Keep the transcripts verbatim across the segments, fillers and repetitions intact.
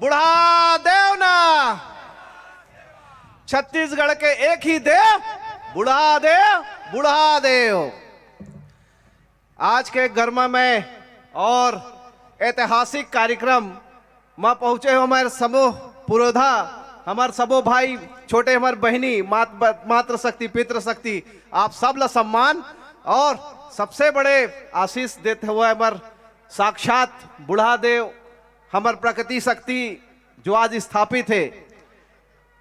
बुढ़ा देव ना, छत्तीसगढ़ के एक ही देव, बुढ़ा देव, बुढ़ा देव। आज के गर्मा में और ऐतिहासिक कार्यक्रम में पहुंचे हो हमारे समूह पुरोधा, हमारे सबो भाई, छोटे हमारे बहिनी, मात-, मातृ शक्ति, पितृ शक्ति, आप सब ला सम्मान और सबसे बड़े आशीष देते हुए हमारे साक्षात बुढ़ा देव, हमारे प्रकृति शक्ति जो आज स्थापित है,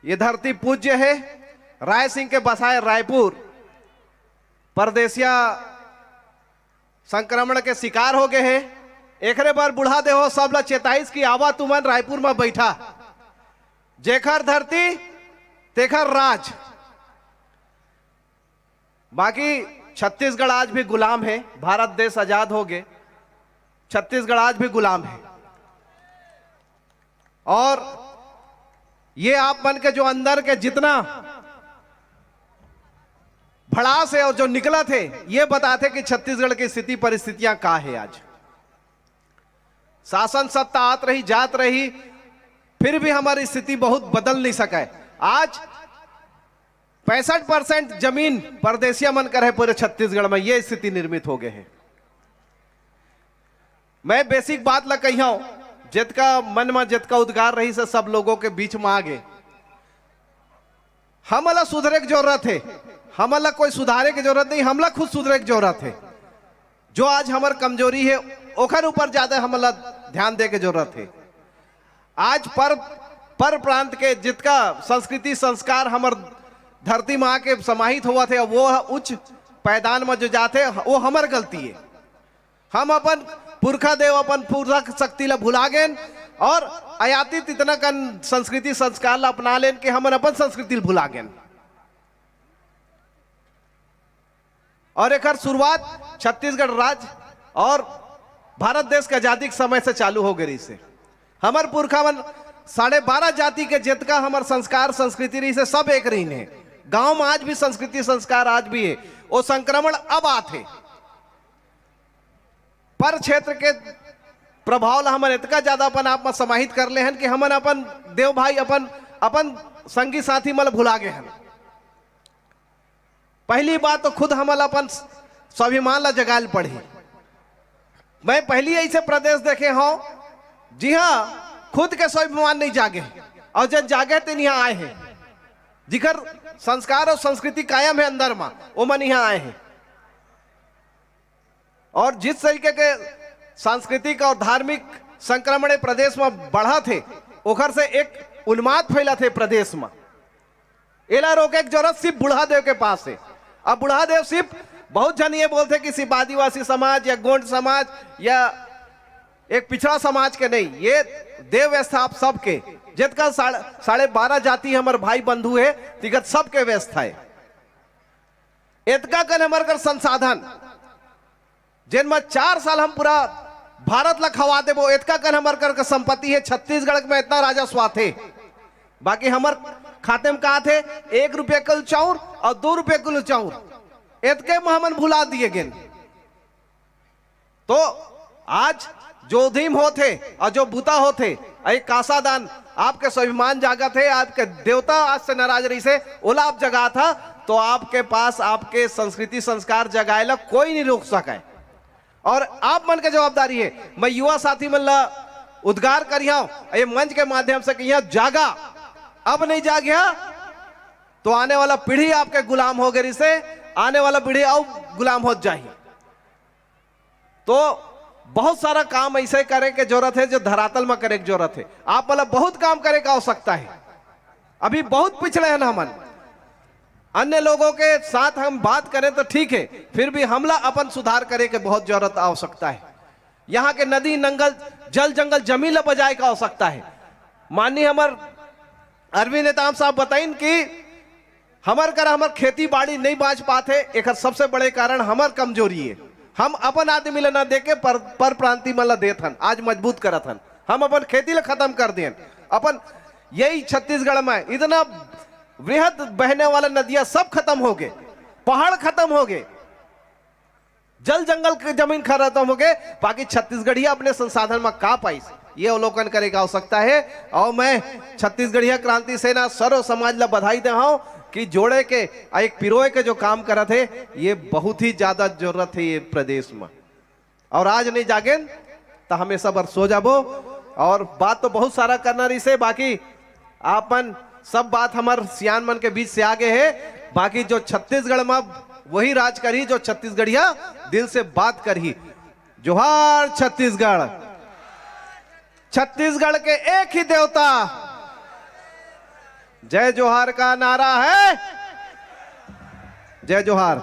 ये धरती पूज्य है। राय सिंह के बसाए रायपुर, परदेसिया संक्रमण के शिकार हो गए हे। एकरे बर बुढ़ा देव सब ला चेताइस कि आवा तुमन रायपुर में बैठा, जेकर धरती तेकर राज। बाकी छत्तीसगढ़ आज भी गुलाम है। भारत देश आजाद हो गए, छत्तीसगढ़ आज भी गुलाम है। और ये आप मन के जो अंदर के जितना भड़ास है और जो निकलत हे, ये बताथे कि छत्तीसगढ़ की स्थिति परिस्थितियां का है। आज शासन सत्ता आत रही, जात रही, फिर भी हमारी स्थिति बहुत बदल नहीं सके। आज पैंसठ परसेंट जमीन परदेसिया मन कर है पूरे छत्तीसगढ़ में, ये स्थिति निर्मित हो गए है। मैं बेसिक बात ला कहिया हूं, जितका मन में जितका उद्गार रही से सब लोगों के बीच में आ गए। हमला सुधरे के जरूरत है, हमला कोई सुधारे के जरूरत नहीं, हमला खुद सुधरे के जरूरत है। जो आज हमर कमजोरी है, ओकर ऊपर ज्यादा हमला ध्यान दे के जरूरत है। आज पर, पर प्रांत के जितका संस्कृति संस्कार हमर धरती में आके समाहित होवत है, वो उच्च पैदान में जो जाते, वो हमर गलती है। हम अपन पुरखा देव, अपन पुरखा शक्ति ला भुला गेन और आयातित इतना कन संस्कृति संस्कार ला अपना लेन कि हमन अपन संस्कृति ला भुला गेन। और एकर शुरुआत छत्तीसगढ़ राज्य और भारत देश के आजादी के समय से चालू हो गई से। हमर पुरखा मन साढ़े बारह जाति के जितका हमर संस्कार संस्कृति रही से सब एक रही है। गांव में आज भी संस्कृति संस्कार आज भी है। वो संक्रमण अब आत है। पर क्षेत्र के प्रभाव ला हमन इतना ज्यादा अपन आप में समाहित कर ले हन कि हमन अपन देव भाई, अपन, अपन संगी साथी मन ला भुला गए हन। पहली बात तो खुद हमन ला अपन स्वाभिमान ला जगाए ल पड़ही। मैं पहली ऐसे प्रदेश देखे हूं, जिहां खुद के स्वाभिमान नहीं जागे, और जब जागे, तेन यहां आए हैं, जिकर संस्कार और संस्कृति कायम है अंदर में, वो मन यहां आए हैं। और जिस तरीके के सांस्कृतिक और धार्मिक संक्रमण प्रदेश में बढ़ा थे, ओखर से एक उन्माद फैला थे प्रदेश में। एला रोके के जरूरत सिर्फ बुढ़ा देव के पास है। अब बुढ़ा देव सिर्फ, बहुत जन ये बोलते कि सिर्फ आदिवासी समाज या गोंड समाज या एक पिछड़ा समाज के नहीं, ये देव व्यवस्था आप सबके, जितका साढ़े, साढ़े बारह जाति हमर भाई बंधु है, तिकर सबके व्यवस्था है। इतका कन हमर कर संसाधन, जेन म चार साल हम पूरा भारत ला खवा देबो, इतका कन हमर कर के संपत्ति है। छत्तीसगढ़ में इतना राजस्व आथे, बाकी हमर खाते में का आथे? एक रुपया किलो चाउर और दो रुपया किलो चाउर, इतके में हमन भुला दिए गेन। तो आज जो उधीम होत हे और जो बुता होत हे, अई कासा दान, आपके स्वाभिमान जागत हे, आपके देवता आज से नाराज रही से, ओला आप जगात हा, तो आपके पास आपके संस्कृति संस्कार जगाए ला कोई नहीं रोक सके। और आप मन के जवाबदारी है, मैं युवा साथी मन ला उद्गार करिहाव ये मंच के माध्यम से कि यहाँ जागा, अब नहीं जागिहा तो आने वाला पीढ़ी आपके गुलाम हो गई से, आने वाला पीढ़ी अउ गुलाम होत जाही। तो बहुत सारा काम ऐसे करे के जरूरत है जो धरातल में करे के जरूरत है। आप मतलब बहुत काम करे का आवश्यकता है। अभी बहुत पिछड़े हैं ना हमन, अन्य लोगों के साथ हम बात करें तो ठीक है, फिर भी हमला अपन सुधार करे के बहुत जरूरत आवश्यकता है। यहाँ के नदी नंगल, जल जंगल, जमीन ला बचाए का आवश्यकता है। माननीय हमर अरविंद नेताम साहब बताइन कि हमर करा हमर खेती बाड़ी नहीं बांच पात हे, एकर सबसे बड़े कारण हमर कमजोरी है। हम अपन आदमी ला ना देके पर, पर प्रांति मन ला देत हन, आज मजबूत करत हन। हम अपन खेती ला खत्म कर देन। अपन यही छत्तीसगढ़ में इतना वृहद बहने वाला नदिया सब खत्म हो गए, पहाड़ खत्म हो गए, जल जंगल के जमीन खत्म हो गए, बाकी छत्तीसगढ़िया अपने संसाधन में का पाइस? ये अवलोकन करे के आवश्यकता हे। अउ मैं छत्तीसगढ़िया क्रांति सेना सर्व समाज ला बधाई देहूं कि जोड़े के, एक पिरोए के जो काम करत हे, ये बहुत ही ज्यादा जरूरत हे ये प्रदेश में। अउ आज नहीं जागेन त हमेशा बर सो जाबो। अउ बात तो बहुत सारा करना रहिसे, बाकी आपन सब बात हमर सियान मन के बीच से आगे हे। बाकी जो छत्तीसगढ़ में वही राज करही जो छत्तीसगढ़िया दिल से बात करही। जोहार छत्तीसगढ़, छत्तीसगढ़ के एक ही देवता। जय जोहार का नारा हे। जय जोहार।